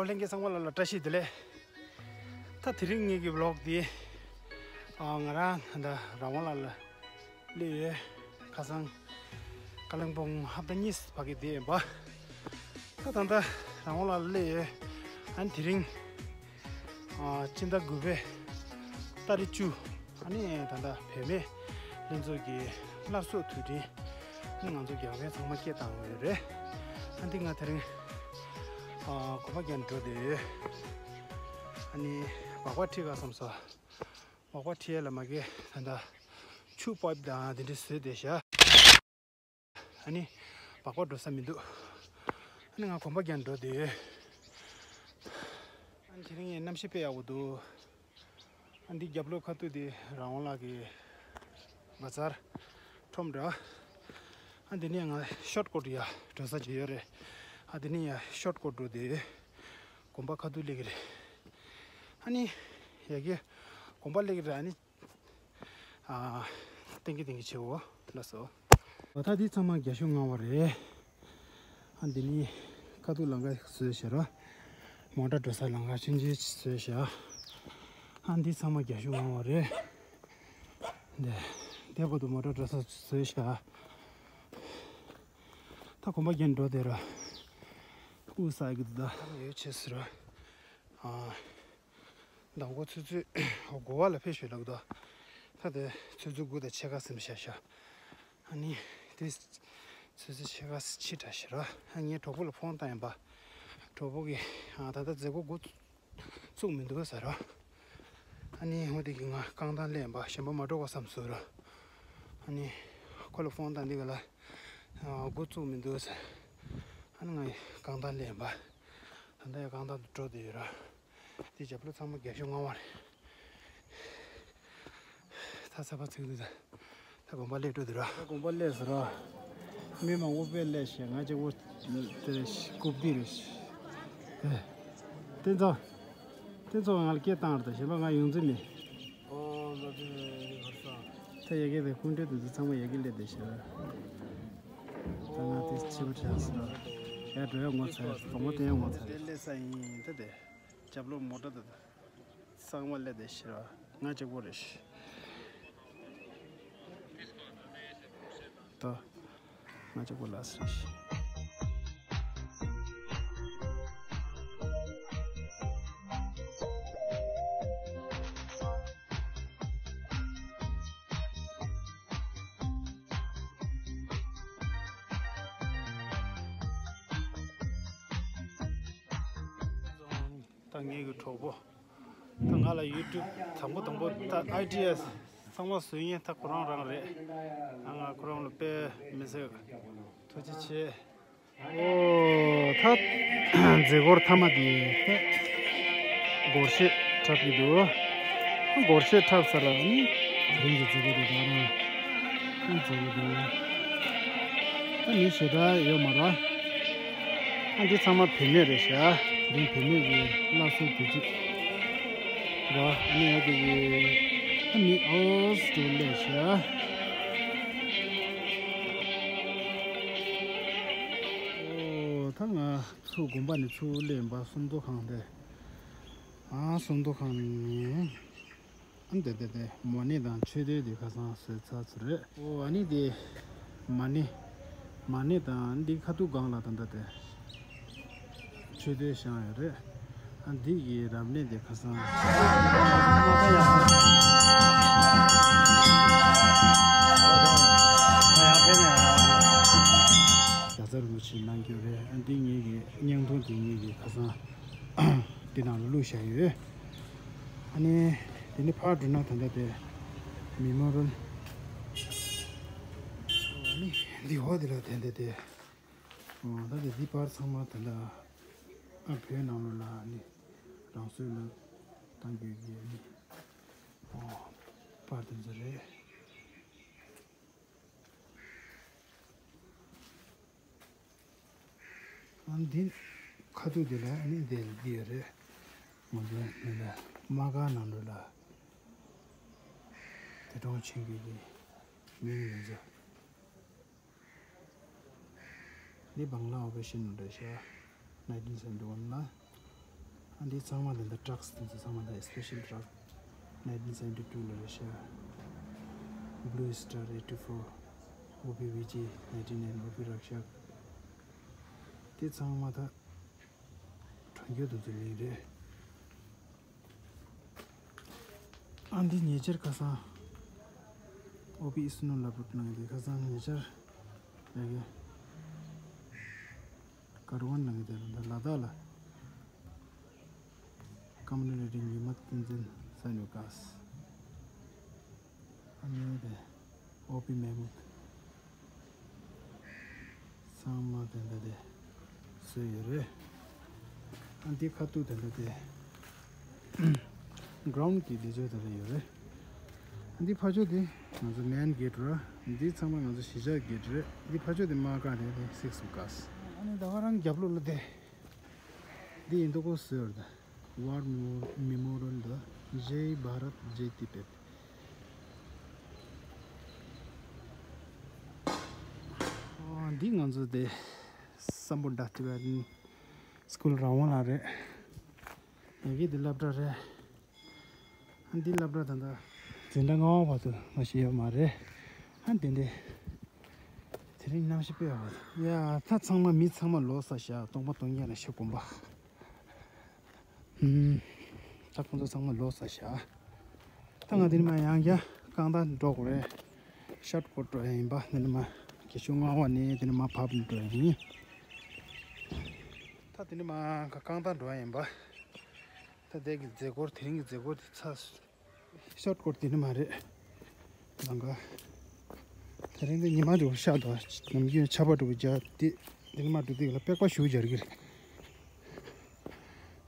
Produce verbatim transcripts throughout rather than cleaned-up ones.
ལྷན་རྒྱས་ཚང་མ་ལ་ལ་བཀྲ་ཤིས་བདེ་ལེགས། ད་དེ་རིང་ངེད་ཀྱི་ཝི་ལོག་འདི། ཨ། ང་རང་ད་ལྟ་རང་དབང་ལ་ལ་སླེབས་ཡོད། ཁ་སང་ཀ་ལིམ་པོང་ཧབ་ཏ་གཉིས་ཕ་གི་བསྡད་ཡིན་པ། ད་ད་ལྟ་རང་དབང་ལ་ལ་སླེབས་ཡོད། ཨ་ནི་དེ་རིང་ཨ། སྤྱི་ཟླ་དགུ་པའི་ཏ་རིག་བཅུ། ཨ་ནི་ད་ལྟ་བུད་མེད་ལྷན་ཚོགས་ཀྱི་སླར་གསོ་དུས་དྲན་ནི་ང་ཚོ་རྒྱ་བལ་ཚང་མ་སྐད་བཏང་ཡོད་རེད། ཨ་འདི་ང་དེ་རིང་ཨ། གོམ་པ་རྒྱག་འགྲོ་བསྡད་ཡོད། ཨ་ནི་སྦག་སྦག་ཁྲིད་ག་བསམ་སོང་། སྦག་སྦག་ཁྲིད་ཡ་ལ་མ་གི་ད་ལྟ་ཆུ་པའིབ་དང་དེ་འདྲ་བཟོས་བསྡད་ཤག་ཨ་ནི་སྦག་སྦག་འགྲོ་ས་མི་འདུག་ཨ་ནི་ང་གོམ་པ་རྒྱག་འགྲོ་བསྡད་ཡོད། ཨ་ནི་དེ་རིང་གནམ་གཤིས་དཔེ་ཡག་པོ་འདུག་ཨ་འདི་རྒྱབ་ལོགས་ཁ་ཐུག་དེ་རང་དབང་ལགས་ཀྱི་བ་ཛར་ཁྲོམ་ར། ཨ་འདི་ནས་ང་ཤོཊ་ཀཊ་ཡ་འགྲོ་ས་ཅིག་ཡོད་རེད། ཨ་འདི་ནས་ཡ་ཤོཊ་ཀཊ་འགྲོ་དེ་གོམ་པ་ཁ་ཐུག་སླེབས་ཀྱི་རེད། ཨ་ནི་ཡ་གི་གོམ་པ་སླེབས་ཀྱི་རེད། ཨ་ནི་ཨ་ཏན་གི་ཏན་གི་བྱེད་འོ་ལགས་སོ། ད་འདི་ཚང་མ་རྒྱ་ཤུག་མངའ་བ་རེད། ཨ་འདི་ནི་ཁ་ཐུག་ལམ་ཁ་བཟོས་བཞག་ར། མོ་ཊ་འགྲོ་ས་ལམ་ཁ་ཆུང་ཆུང་བཟོས་བཞག་ཨ་འདི་ཚང་མ་རྒྱ་ཤུག་མངའ་བ་རེད། འདི་འདི་བར་དུ་མོ་ཊ་འགྲོ་ས་བཟོས་བཞག་ད་གོམ་པ་རྒྱག་འགྲོ་བསྡད་ར། དབུགས་ས་གི་འདུག་ད་ཡོད་ཆེ་ཟེར་ར། ཨ། མདང་དགོང་ཆུ་ཚོད་དགུ་པ་ལ་ཕེབས་ཤོག་ལབ་འདུག་ད་དེ་ཆུ་ཚོད་དགུ་དང་ཕྱེད་ཀ་ཟིན་པ་ཤག་ཤག་ཨ་ནི་དེ་ཆུ་ཚོད་ཕྱེད་ཀ་ཕྱིན་དྲགས་ཤག་ར། ཨ་ངའི་གྲོགས་པོ་ལ་ཕོན་བཏང་ཡིན་པ། གྲོགས་པོ་གིས་ཨ་ད་ལྟ་མཛད་སྒོ་འགོ་བཙུགས་མི་འདུག་ཟེར་ར། ཨ་ནི་འོ་དེ་གིས་ང་རྐང་ཐང་སླེབས་ཡིན་པ། གཞན་པ་མ་འགྲོ་ག་བསམ་སོང་ར། ཨ་ནི་ཁོ་ལ་ཕོན་བཏང་འདི་ག་ལ་འགོ་བཙུགས་མི་འདུག་ཟེར། ཨ་ནི་ང་རྐང་ཐང་སླེབས་ཡིན་པ། ད་ལྟ་ཡང་རྐང་ཐང་དུ་འགྲོ་བསྡད་ཡོད་ར། དེ་རྒྱབ་ལོགས་ཚང་མ་རྒྱ་ཤུག་མངའ་བ་རེད། ད་ཚ་བ་ཚིག་འདུག་ད་ད་གོམ་པ་སླེབས་འགྲོ་འདུག་ར། ད་གོམ་པ་སླེབས་ཟེར་ར། མི་མང་པོ་དཔེ་སླེབས་ཤག་ང་གཅིག་པོ་དེ་རེད། རྐུབ་སྟེགས་རེད། ཨེ། བསྟན་ཚོགས། བསྟན་ཚོགས་ང་ལ་སྐད་བཏང་ར། ད་གཞན་པ་ང་ཡོང་རྩིས་མེད། ཨོ་ལ་དེ་ཧར་ས། ད་ཡ་གི་དེ་སྐུ་མགྲོན་དེ་ཚོ་ཚང་མ་ཡ་གི་སླེབས་བསྡད་ཤག་ད་ང་དེ་ཕྱི་པོ་དྲགས་ཟེར་ར། ཡ་འགྲོ་ཡ་ངོ་ཚ་ཡ། དང་པོ་དེ་ཡ་ངོ་ཚ་ཡ། དེ་སླེབས་ས་ཡིན་ད་དེ། རྒྱབ་ལོགས་མོ་ཊ་དང་། ཚང་མ་སླེབས་བསྡད་ཤག་ར། ང་གཅིག་པོ་རེད། ད་ང་གཅིག་པོ་ལགས་རེད། ད་ངེད་ཀྱི་གྲོགས་པོ། ད་ང་ལ་ཡུ་ཊུབ་དང་པོ་དང་པོ་ད་ཨའི་ཌི་ཡ་ཚང་མ་བཟོ་མཁན་ད་ཁོ་རང་རང་རེད། ང་ཁོ་རང་ལ་དཔེ་མི་སྲིད་ཐུགས་རྗེ་ཆེ། ཨོ། ད་མཛད་སྒོ་མཐའ་མ་དེ་ད་སྒོར་གཞས་འཁྲབ་ཀྱི་འདུག་སྒོར་གཞས་འཁྲབ་ཚར་ལ་ནི་དེ་རིང་གི་མཛད་སྒོ་དེ་ད་རང་ཨང་མཛད་ཀྱི་འདུག་ད་མི་ཞེ་དྲག་ཡོད་མ་རེད། ཨ་འདི་ཚང་མ་བུད་མེད་རེད་ཤག་དེ་རིང་བུད་མེད་ཀྱི་སླར་གསོའི་དུས་ཚིགས་རེད། ཨ་ནི་ཨ་དེ་གི་ཨ་མི་ཨོ་སི་ཏྲེ་ལི་ཡ་ཤག་ཨོ་ད་ང་ཚུར་དགོན་པ་ནས་ཚུར་སླེབས་པ་སུམ་མདོ་ཁང་དེ། ཨ་སུམ་མདོ་ཁང་ནས། ཨ་འདི་འདི་འདི་མ་ཎི་དང་མཆོད་རྟེན་འདི་ཁ་སང་བཟོས་ཚར་ཚར་རེད། ཨོ་ཨ་ནི་འདི་མ་ཎི། མ་ཎི་དང་འདི་ཁ་ཐུག་སྒང་ལ་ད་ལྟ་དེ་མཆོད་རྟེན་བཞེངས་ཡོད་རེད། ཨ་འདི་གི་རབ་གནས་འདི་ཁ་སང་། རྒྱ་ཚ་རིན་པོ་ཆེ་གནང་རྒྱུ་རེད། ཨ་འདི་ངེད་ཀྱི་བརྙན་ཐུང་འདི་ངེད་ཀྱི་ཁ་སང་འདི་ནང་ལ་བླུགས་བཞག་ཡོད། ཨ་ནི་དེ་ནི་ཕར་འགྲོ་ན་ད་ལྟ་དེ་མི་མོ་རོལ། ཨ་ནི་འདི་འོག་དེ་ལ་དེ་འདྲ་དེ། ཨོ་ད་དེ་འདི་པར་ཚང་མ་དེ་འདྲ། ཨ་བོད་ནང་ལོགས་ལ་ཨ་ནི་རང་སྲོག་ལ་བཏང་རྒྱུ་གི་ཨ་ནི། ཨོ་པར་དེ་ཚོ་རེད། ཨ་འདི་ཁ་ཐུག་འདི་ལ་ཨ་ནི་འདི་འདི་ཡོད་རེད། ང་ཚོ་འདི་ལ་དམག་སྒར་ནང་ལོགས་ལ་དེ་གྲོང་ཆེན་གྱི་གི་མིང་ཡིན་ཚོ། འདི་བང་ལ་ཨོ་པ་རེ་ཤན་ནང་འདྲ་ཤག nineteen seventy one ལ། ཨ་འདི་ཚང་མ་ད་ལྟ་ཊྲག་སི་དེ་ཚོ་ཚང་མ་ད་སི་པེ་ཤལ་ཊྲག་ནའིན་ཊིན་སེ་ཝེན་ཊི་ཊུ་ལ་རེད་ཤག་བྷུ་ལུ་སི་ཊར་ཨེ་ཊི་ཕོར། ཨོ་པི་ཝི་ཇི་ནའིན་ཊི་ནའིན། ཨོ་པི་རཀ་ཤག་དེ་ཚང་མ་ད་གྲོང་ཁྱེར་དེ་ཚོའི་མིང་རེད། ཨ་འདི་ཉེ་ཆར་ཁ་སང་ཨོ་པི་ཨི་སི་ནོ་ལ་བུད་གནང་དེ་ཁ་སང་ཉེ་ཆར་ཡ་གི་ཀར་ཝན་གནང་དེ་ད་ལ་དྭགས་ལ་ཀམ་མུ་ནི་ཊི་ཉི་མ་བསྟན་འཛིན་ས་ནུ་ཀ་སི། ཨ་ནི་དེ་ཨོ་པི་མེ་མུད། ཚང་མ་དེ་འདྲ་དེ་བཟོས་ཡོད་རེད། ཨ་འདི་ཁ་ཐུག་དེ་འདྲ་དེ་གྷི་རའུན་ཌི་གི་དེ་ཚོ་དེ་འདྲ་ཡོད་རེད། ཨ་འདི་ཕར་ཕྱོགས་དེ་ང་ཚོ་མེན་གེ་ཊི་རེད། འདི་ཚང་མ་ང་ཚོ་གཞིས་ཆགས་གེ་ཊི་རེད། འདི་ཕར་ཕྱོགས་དེ་དམག་སྒར་རེད། དེ་སིག་སུ་ཀ་སི། ཨ་ནི་ད་ག་རང་རྒྱབ་ལོགས་ལ་དེ་འདི་ཡིན་མདོག་ཁ་པོ་བཟོས་ཡོད་རེད་ད། War Memorial དང་Jai Bharat Jai Tibet། འདི་ང་ཚོ་དེ་སམ་བྷོ་ཊ་ཊི་བེ་ཊན་སི་ཀུལ་རང་དབང་ལགས་རེད། ཡ་གི་འདི་སློབ་གྲྭ་རེད། འདི་སློབ་གྲྭ་ད་ལྟ་འཛིན་གྲྭ་ལྔ་པ་བར་དུ་མ་ཤེས་ཡོད་མ་རེད། ཨ་འདི་འདི་དེ་རིང་གནམ་གཤིས་དཔེ་ཡག་པོ་འདུག་ཡ་ད་ཚང་མ་མི་ཚང་མ་ལོག་ས་ཤག་སྟོང་པ་སྟོང་རྐྱང་ལ་ཤི་དགོན་པ། ཧུམ། ད་ཁོང་ཚོ་ཚང་མ་ལོག་ས་ཤག་ད་ང་དེ་ནས་མར་ཡང་བསྐྱར་རྐང་ཐང་འགྲོ་དགོས་རེད། ཤོར་ཊི་ཀཊ་འགྲོ་ཡ་ཡིན་པ། དེ་ནས་མར་རྒྱ་ཤོད་ལྔ་པ་ནས་དེ་ནས་མར་བབས་ནས་འགྲོ་ཡ་ཡིན། ད་དེ་ནས་མར་རྐང་ཐང་འགྲོ་ཡ་ཡིན་པ། ད་དེ་གི་མཛད་སྒོ་དེ་རིང་གི་མཛད་སྒོ་དེ་ཚར་སོང་། ཤོར་ཊི་ཀཊ་དེ་ནས་མར་རེད། ལམ་ཁ། དེ་རིང་འདི་ཉི་མ་འདྲ་པོ་ཤར་འདུག་ནམ་རྒྱུན་ཆར་པ་འདྲ་པོ་རྒྱག་དེ་འདི་ནས་མར་འགྲོ་དུས་ལ་པེག་པ་ཞེ་པོ་རྒྱག་གི་རེད།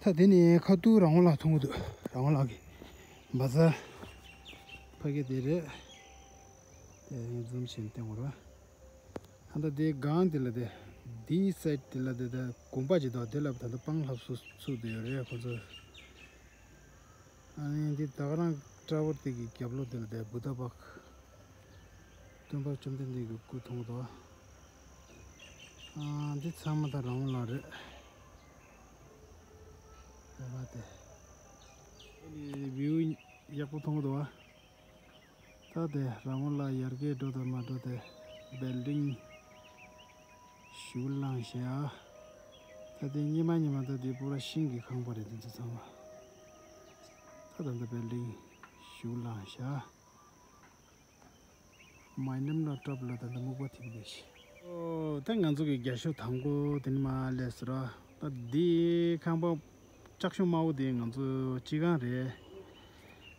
ད་དེ་ནས་ཁ་ཐུག་རང་དབང་ལགས་མཐོང་གི་འདུག་རང་དབང་ལགས་ཀྱི་བ་ཛར་ཕ་གི་དེ་རེད། དེ་ཡང་ཛུམ་བྱས་ནས་བསྟན་དགོས་རེད། ད་ལྟ་དེ་སྒང་དེ་ལ་དེ་འདིའི་སའིཌ་དེ་ལ་དེ་ད་དགོན་པ་ཅིག་འདུག་དེ་ལ་ད་ལྟ་སྤང་ལྷ་བཟོ་ཚུགས་བསྡད་ཡོད་རེད་ཁོ་ཚོ། ཨ་ནི་འདི་ད་ག་རང་ཊ་ཝར་དེ་གི་རྒྱབ་ལོགས་དེ་ལ་དེ་བུདྡྷ་པཱརྐ་སྟོན་པ་བཅོམ་ལྡན་འདས་ཀྱི་སྐུ་མཐོང་གི་འདུག་ཨ་འདི་ཚང་མ་ད་རང་དབང་ལགས་རེད། རེད་པ་དེ། ཨ་ནི་བིའུ་ཡག་པོ་མཐོང་གི་འདུག་པ། ད་དེ་རང་དབང་ལགས་ཡར་རྒྱས་འགྲོ་དང་མ་འགྲོ་དེ་བིལ་ཌིང་ཞེ་པོ་ལངས་ཤག་ད་དེ་སྙེ་མ་སྙེ་མ་ད་དེ་པུ་ར་ཤིང་གི་ཁང་པ་རེད་དེ་ཚོ་ཚང་མ། ད་ད་ལྟ་བིལ་ཌིང་ཞེ་པོ་ལངས་ཤག་མའི་ནམ་ལ་ཊོབ་ལ་ད་ལྟ་སྨུག་པ་ཐིག་པའི་ཤི། ཨོ་ད་ང་ཚོ་གི་རྒྱ་ཤོད་དང་པོ་དེ་ནས་མར་སླེབས་སོང་ར། ད་འདི་ཁང་པ་ལྕགས་ཤོག་དམར་པོ་དེ་ང་ཚོ་སྤྱི་ཁང་རེད།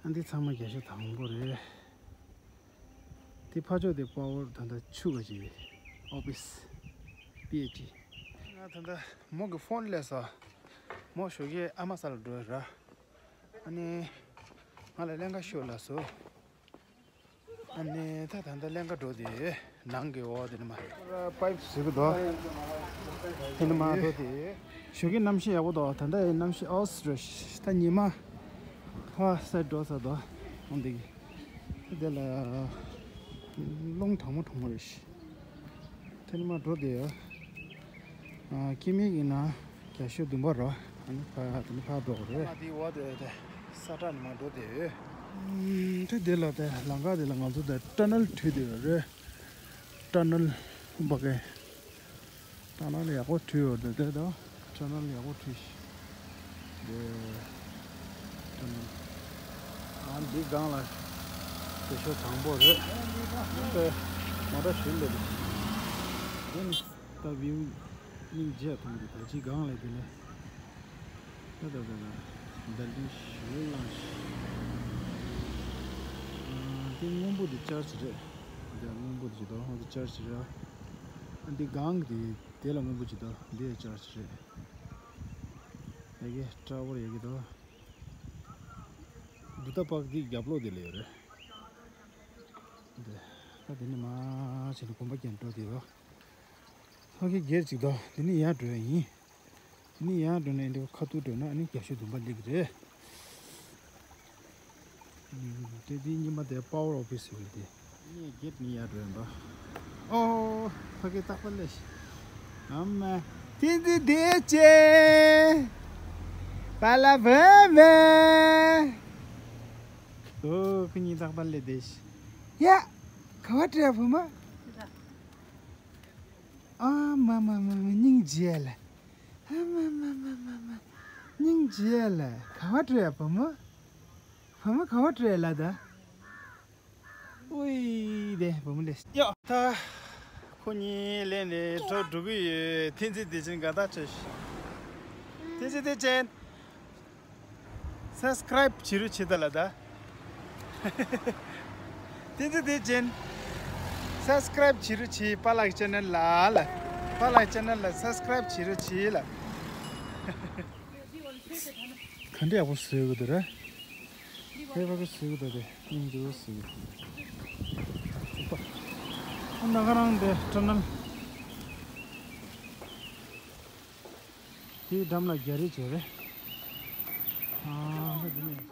ཨ་འདི་ཚང་མ་རྒྱ་ཤོད་དང་པོ་རེད། དེ་ཕར་ཕྱོགས་དེ་པ་ཝར་ད་ལྟ་ཆུ་ག་ཅིག་ཨོ་ཕིས་པི་ཨེཆ་ཨི། ང་ད་ལྟ་མོ་གི་ཕོན་སླེབས་སོང་། མོ་ཞོགས་ཀས་ཨ་མ་ས་ལ་འགྲོ་ར། ཨ་ནི་ང་ལ་ལེན་ག་ཤོག་ལབ་སོང་། ཨ་ནི་ད་ད་ལྟ་ལེན་ག་འགྲོ་དེ་ནང་གི་འོག་དེ་ནི་མ། པའིབ་ཟེར་གི་འདུག་དེ་ནི་མ་འགྲོ་དེ། ཞོགས་ཀས་གནམ་གཤིས་ཡག་པོ་འདུག་ད་ལྟ་གནམ་གཤིས་ཨོ་སི་རེད། ད་ཉི་མ་ཕ་སེ་འགྲོ་ས་འདུག་འོང་དེ་གི་དེ་ལ་རླུང་གྲང་མོ་གྲང་མོ་རེད། དེ་ནི་མ་འགྲོ་དེ་ཡོད། ཨ་ཁྱིམ་མིག་ཡིན་ན་རྒྱ་ཤོད་བདུན་པ་རོ། ཨ་ནི་ཕ་དེ་ནི་ཕ་འགྲོ་རེད། ཨ་དེའི་འོག་དེ་དེ་ས་ཁྲ་ནི་མ་འགྲོ་དེ་ཡོད། ཨམ་དེ་དེ་ལ་དེ་ལམ་ཁ་དེ་ལ་ང་ཚོ་དེ་ཊ་ནལ་བྲུས་དེ་ཡོད་རེད། ཊ་ནལ་འབའ་གི་ཊ་ནལ་ཡག་པོ་བྲུས་ཡོད་རེད་དེ་དང་། ཊ་ནལ་ཡག་པོ་བྲུས་ཤིག་དེ་ཊ་ནལ། ཨ་འདི་སྒང་ལ་རྒྱ་ཤོད་དང་པོ་རེད། དེ་མོ་ཊ་ཞིག་སླེབས་རེད། དེ་ནི་ད་བིའུ་སྙིང་རྗེ་མཐོང་གི་ད་ཅི་སྒང་ལ་དེ་ནས་ད་ད་ད་ད་བིལ་ཌིང་ཞིག་ལ་ལངས་ཤིག་ཨ་དེ་སྔོན་པོ་དེ་ཅར་ཅི་རེད། དེ་སྔོན་པོ་དེ་ཅི་ད་འོ་དེ་ཅར་ཅི་རེད། ཨ་འདི་སྒང་གི་དེ་དེ་ལ་སྔོན་པོ་ཅི་ད་འདི་ཡ་ཅར་ཅི་རེད། ཡ་གི་ཊ་ཝར་ཡ་གི་ད་བུདྡྷ་པཱརྐ་འདི་རྒྱབ་ལོགས་དེ་ལ་ཡོད་རེད། འདི་ད་དེ་ནས་མར་བྱས་ནས་དགོན་པ་རྒྱབ་འགྲོ་དེ་ཡོད། ཕ་གི་སྒེར་ཅིག་དང་དེ་ནས་ཡར་འགྲོ་ཡ་ཡིན། དེ་ནས་ཡར་འགྲོ་ནས་འདི་ཁ་ཐུག་འགྲོ་ན་ཨ་ནི་རྒྱ་ཤོད་བདུན་པ་སླེབས་ཀྱི་རེད། ཨ་ནི་དེ་དེ་གཉིས་མ་དེ་པ་ཝར་ཨོ་ཕིས་ཟེར་བའི་དེ། ཨ་ནི་སྒེར་ནས་ཡར་འགྲོ་ཡིན་པ། ཨོ་ཕ་གི་རྟག་པར་སླེབས་ཤག་ཨ་མ་དེ་འདི་དེ་ཅེ། པཱ་ལགས་བུ་མོ། ཨོ་ཁོ་གཉིས་ཏག་ཏག་སླེབས་བསྡད་ཤག་ཡ། ག་པར་འགྲོ་ཡ་བུ་མོ། ཨ་མ་མ་མ་མ། སྙིང་རྗེ་ལ། ཨ་མ་མ་མ་མ་མ། སྙིང་རྗེ་ལ། ག་པར་འགྲོ་ཡ་བུ་མོ། བུ་མོ་ག་པར་འགྲོ་ཡ་ལ་ད། ཨུའི་དེ་བུ་མོ་ལས། ཡ་ད། ཁོ་གཉིས་ལེན་ནས་འགྲོ་འགྲོ་གི་ཡོད། བསྟན་འཛིན་བདེ་ཆེན་དགའ་ཐག་ཆོད་ཤག་བསྟན་འཛིན་བདེ་ཆེན། སབ་སི་ཀ་རའིབ་བྱེད་རོགས་བྱེད་ད་ལ་ད། བསྟན་འཛིན་བདེ་ཆེན། སབ་སི་ཀ་རའིབ་བྱེད་རོགས་བྱེད། པཱ་ལགས་ཅེ་ནལ་ལ་ལ། པཱ་ལགས་ཅེ་ནལ་ལ་སབ་སི་ཀ་རའིབ་བྱེད་རོགས་བྱེད་ལ། ག་འདྲ་ཡག་པོ་བཟོས་ཡོད་འདུག་ར། ཧེ་བ་གི་བཟོས་ཡོད་འདུག་དེ། སྙིང་རྗེ་པོ་བཟོས་ཡོད་འདུག་ཨ་ན་ག་རང་དེ་ཊ་ནལ། དེའི་འགྲམ་ལ་རྒྱ་རི་བྱས་རེད། ཨ་ཧེ་དེ་ནས།